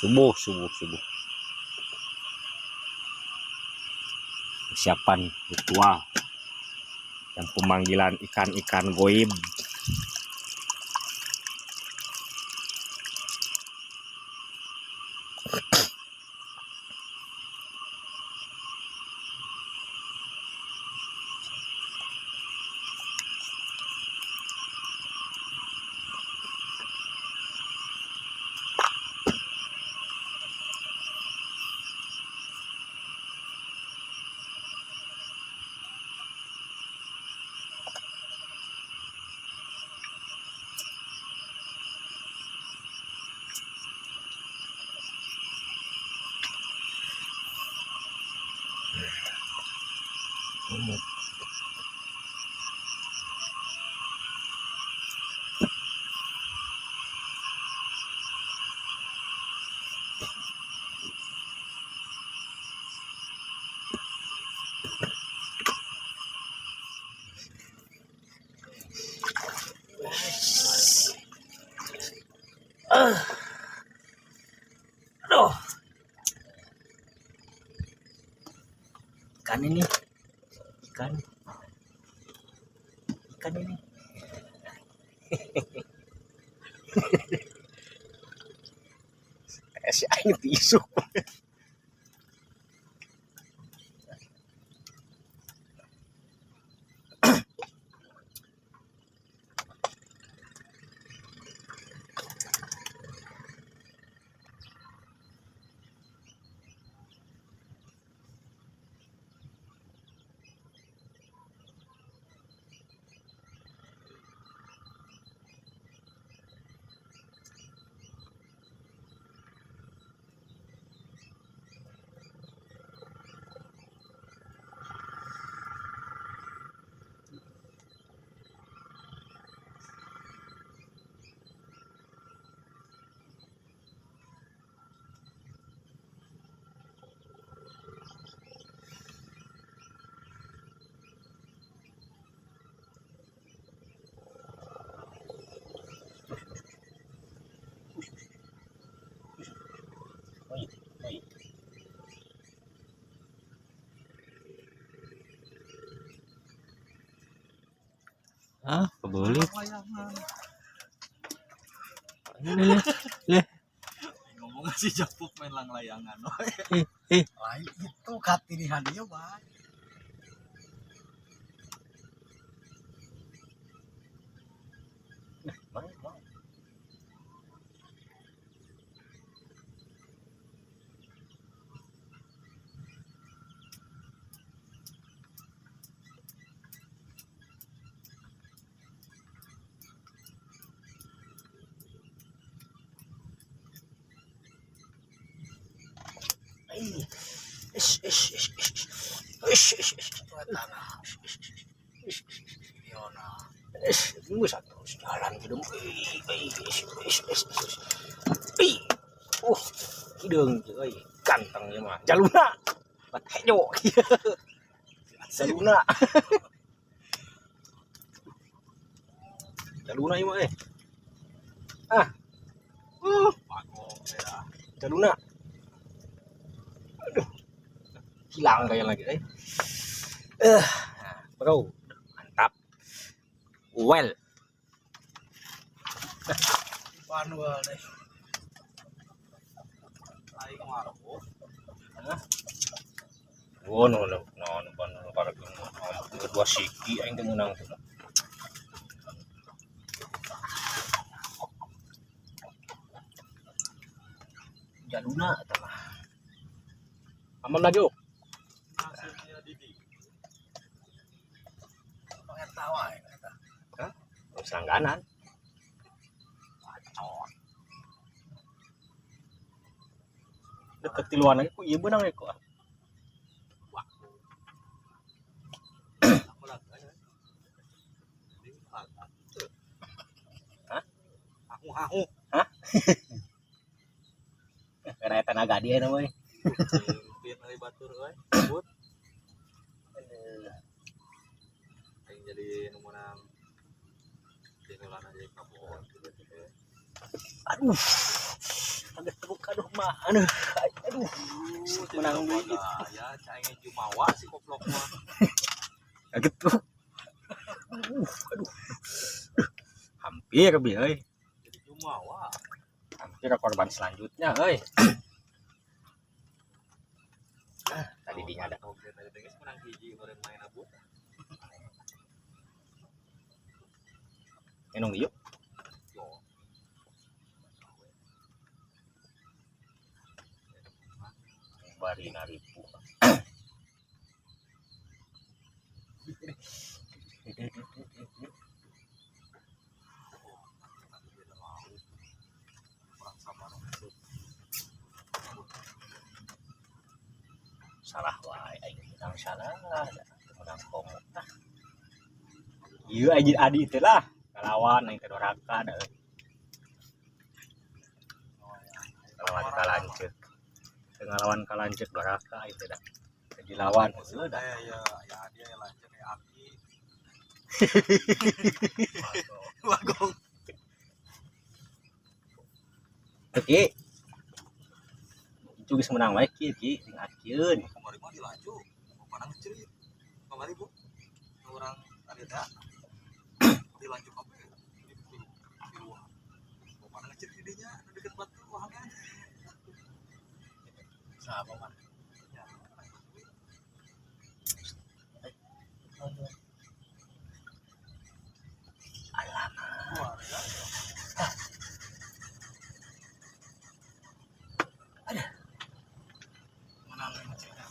Subuh, subuh, subuh. Persiapan ritual dan pemanggilan ikan-ikan goib. Aduh. Ikan ini. Ikan. Ikan ini. Si aing tisu. Ah, kebeli. Leh. Ngomong sih japuk main lang layangan. Eh. Lain itu katinihan ieu, Bang. Ish, ish, ish, ish, ish, ish, ish, ish, satu jalan hidung. Ish, ish, ish, ish. Hidung euy, ganteng ieu mah. Jaluna. Bat hejo. Jaluna. Jaluna ieu mah eh. Ah. Jaluna. Aduh. Hilang kayak lagi eh. Bro, mantap. Well. Manual deh. Aing ngaruh. Hah? Oh, no, no, no, no, no, para kedua siki aing teh meunang tuh. Jaluna eta mah. Aman lagi, oh. Hah? Selangganan. Bacot. Deket tiluan lagi kok ieu beunang ya kok. Hah? Aku. Hah? Karena eta naga dia namanya. Biar ari batur euy. But. Aing jadi nu meunang tinggalan aja ka pohon gitu. Aduh. Agak tebuk aduh mah. Aduh. Aduh. Menang duit. Ya, cai jumawa si koplok mah. Kaget tuh. Aduh, aduh. Hampir bi euy. Jadi jumawa. Hampir korban selanjutnya euy. Tadi dinya ada. Oke, tadi geus menang hiji meureun main abut. Enong yuk. Yo. Bari naripu. Salah wae aing menang salah, menang komo. Ah. Ieu aing adi teh lah, kalawan aing teh doraka da. Ngalawan kalanceuk. Ngalawan kalanceuk doraka aing teh da. Jadi lawan heueuh da. Ya ya dia yang lanjut kayak aki. Bagong. Oke. Itu geus menang wae ki ki jeung akieun. Kamari mah dilaju. Panang cerit. Kamari Bu. Orang ada da. Dilaju kabeh. Di luar. Panang cerit di dinya deket batu wahangan. Sama mah. Ya. Alamak. Menang ini cerita.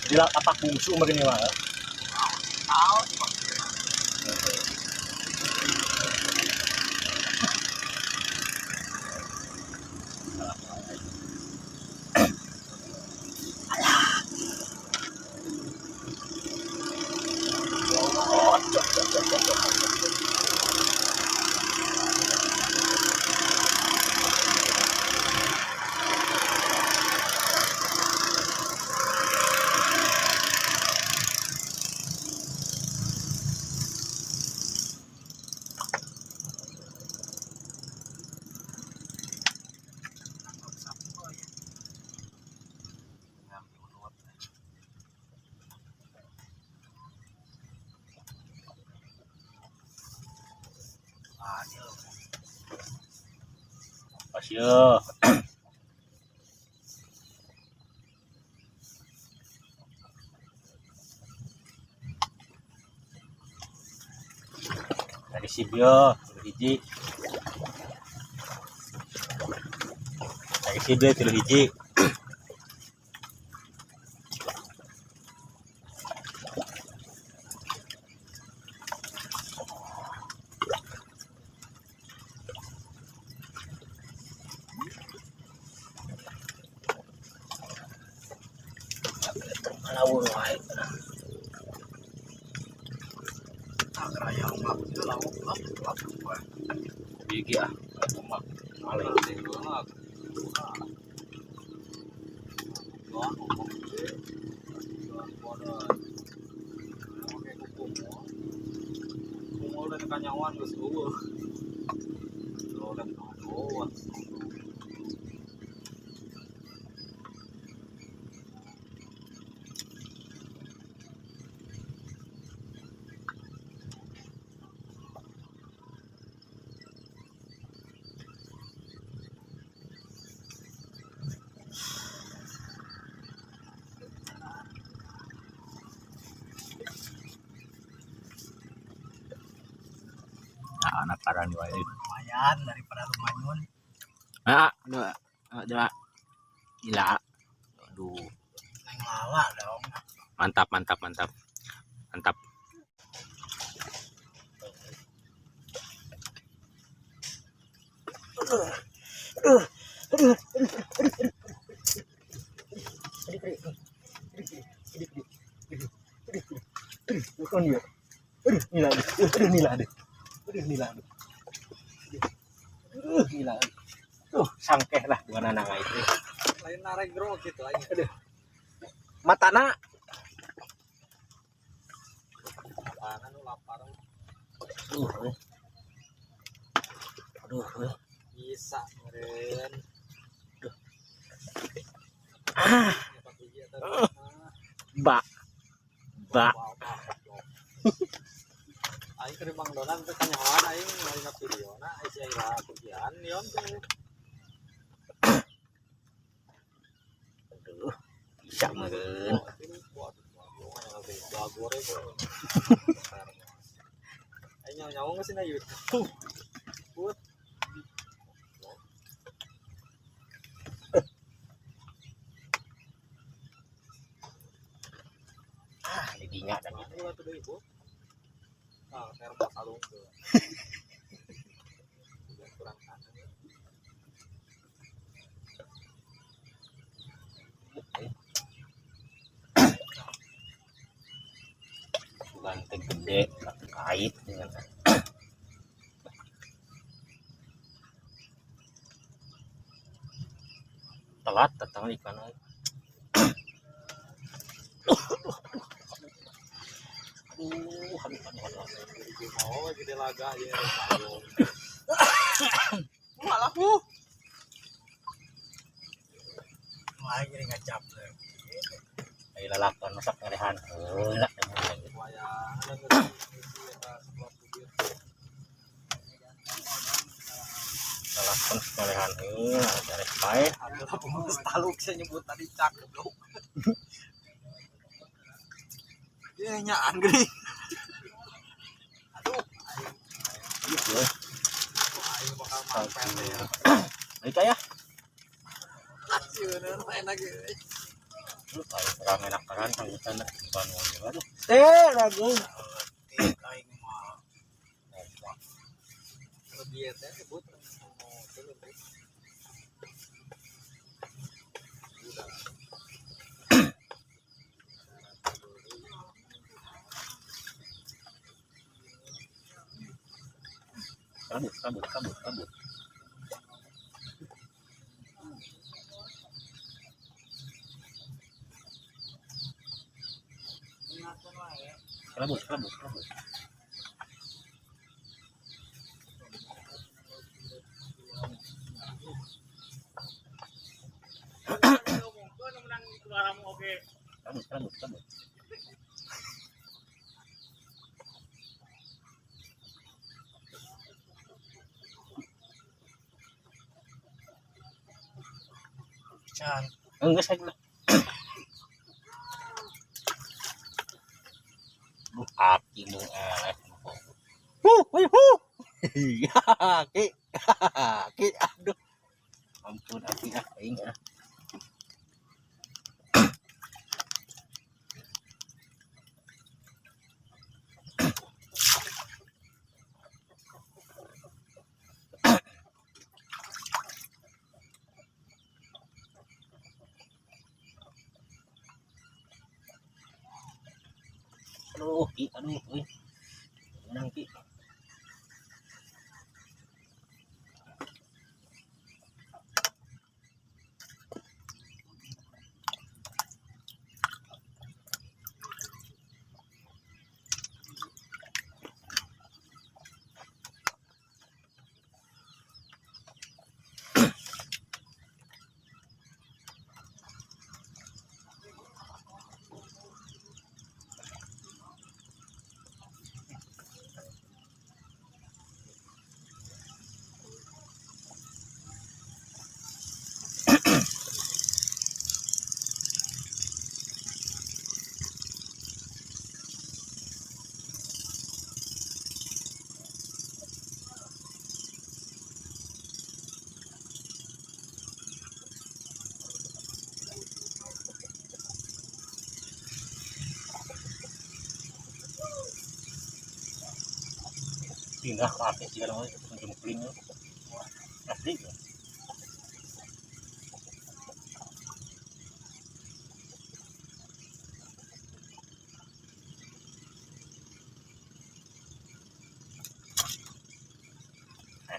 Jadi lapak bungsu meureun ieu mah. Pas yo. Tadi si bio hiji. Tadi si bio tilu hiji. Malawur wae. Bigi ah, kumak. Paling Kanyawan geus eueuh. Udah Anak karang wae. Lumayan daripada lumayan. Ah, dua, dua. Gila. Aduh. Neng lala dong. Mantap, mantap, mantap. Mantap. Aduh, aduh, aduh, aduh. Aduh, aduh, aduh, aduh, aduh, aduh, bukan dia. Aduh, nila, aduh, nila, aduh, aduh, nila, aduh, aduh, nila, aduh, sangkeh lah dua anak itu. Lain naregro gitu aja. Aduh, matana. Matana nu lapar. Aduh, aduh, bisa meren. Aduh. Ah. Ba. Ba. Aing keur Bang Donan teh kanyahoan aing ngalina videona ai si Aira kujian yon teh. Aduh, bisa meureun. Aing nyawa geus dina YouTube. Put. Ah, didinya dan gitu. Ah, termos alung tuh. Udah kurang kanan. Lantai gede kait dengan telat datang ikan. Aduh, aduh, aduh, aduh. Mau gede laga aja. Malah bu. Wah, jadi ngacap. Ayo lalakon masak ngalehan. Heula lalakon ngalehan heula cari pae. Ada pemus taluk saya nyebut tadi cak goblok. Dia nyaan geuning. Aduh, aing. Aing bakal mampet ya. Baik ya. Sieun main lagi. Lu paling rame nakaran tanggutan bukan wae. Aduh. Eh, lagu. Aing mah. Lebih teh sebut Kabut, kabut, kabut, kabut. Kabut, kabut, kabut. Kabut, kabut, kabut. Can. Enggak saya lah. Duh, aki mung eleh. Huh, huh, huh. Ki. Ki, aduh. Ampun aki ah aing ah. Aduh, ki, aduh, euy. Menang ki. Pindah ke atas juga dong, itu jempling asli.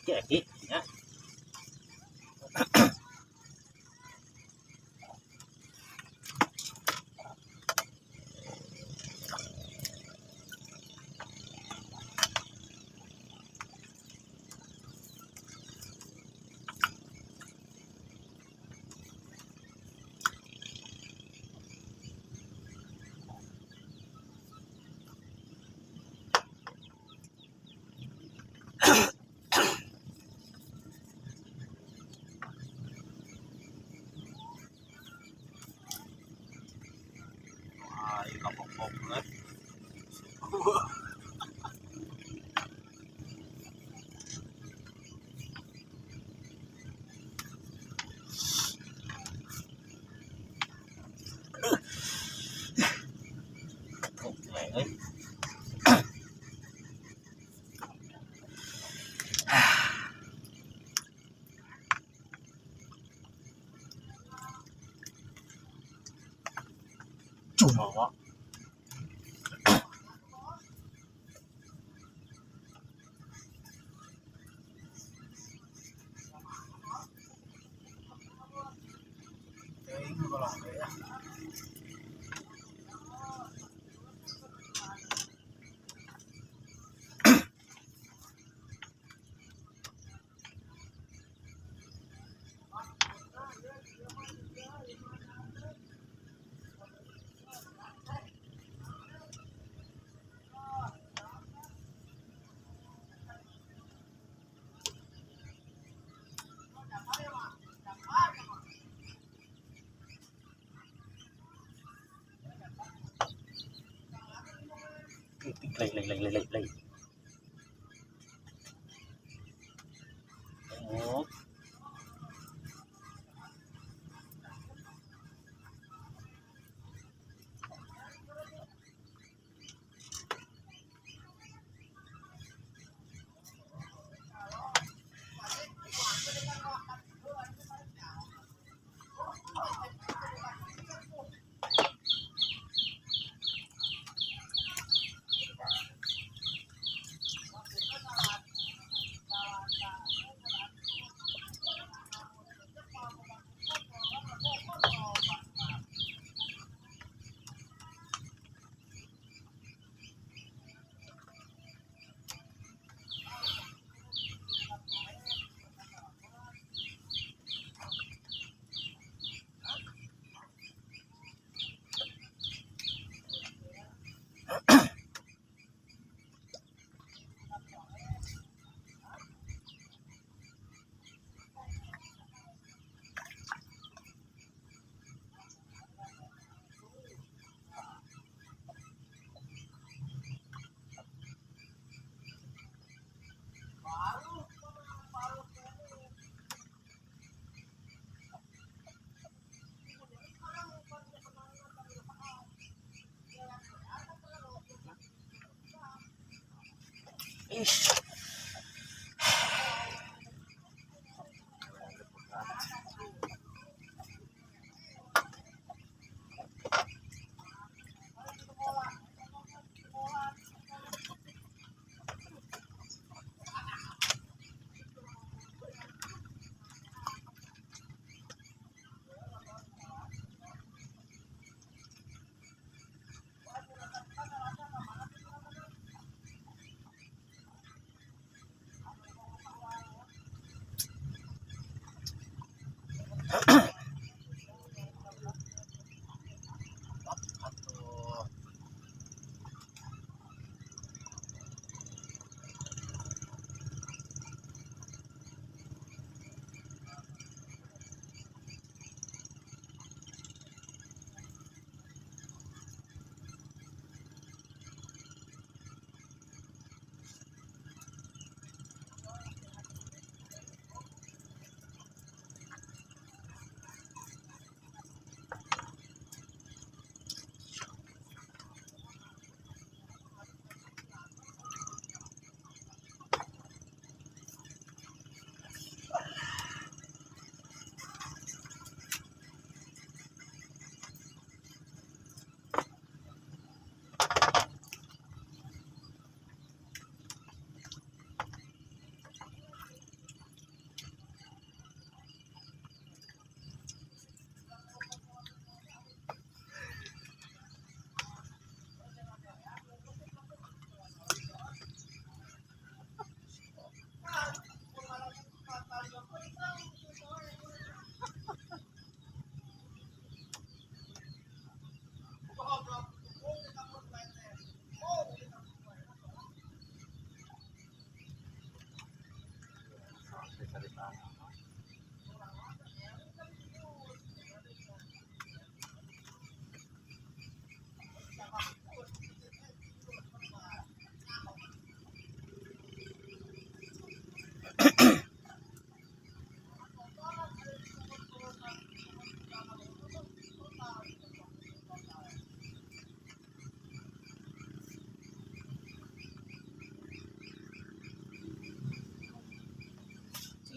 Eki nya. Ayo kapok-pok. Euy. Cuma Teuing golong teh ya. Lay lay lay lay lay. Oh. Ish. Atuh.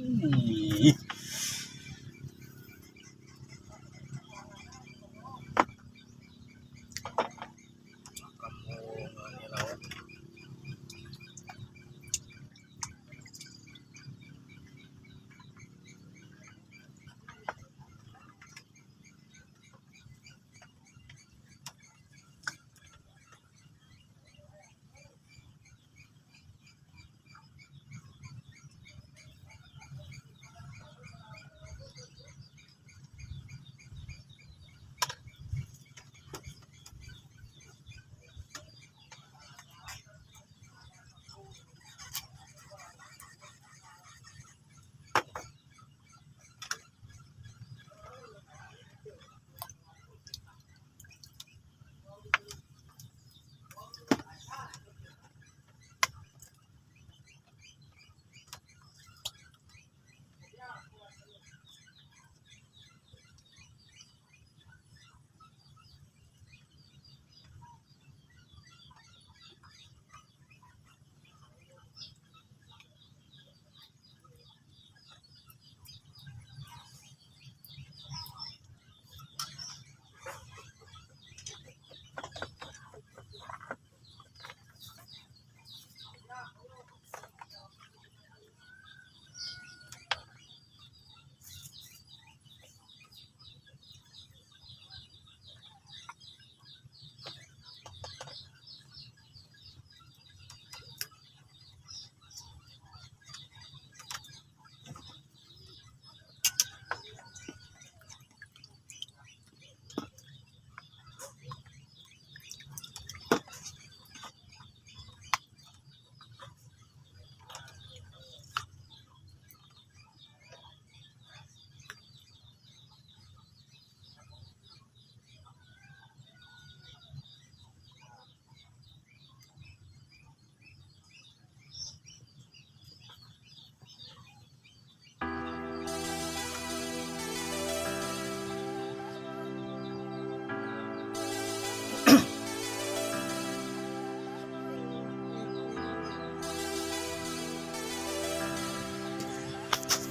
Ih. Kamu lauk.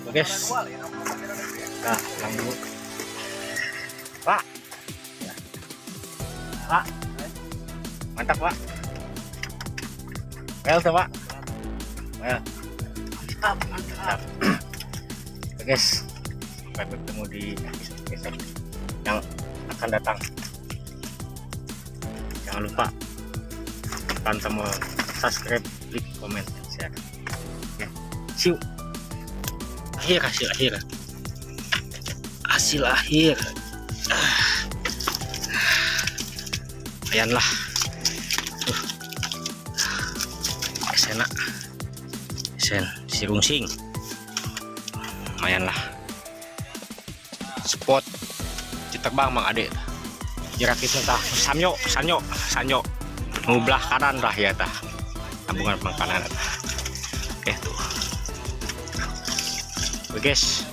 Oke, guys. Nah, pulang dulu. Pak. Pak. Mantap, Pak. Well, tuh, Pak. Well. Mantap, mantap. Oke, guys. Sampai bertemu di episode yang akan datang. Jangan lupa tekan tombol subscribe, klik, komen, dan share. Oke, see you. Akhir, hasil akhir, hasil akhir. Lumayan lah. Enak, esen sirungsing, lumayan lah. Spot Citerbang Mang Ade. Jarak itu tah sanyo sanyo sanyo nu belah kanan lah ya tah, tabungan pangkalan. Oke tuh. Oke guys.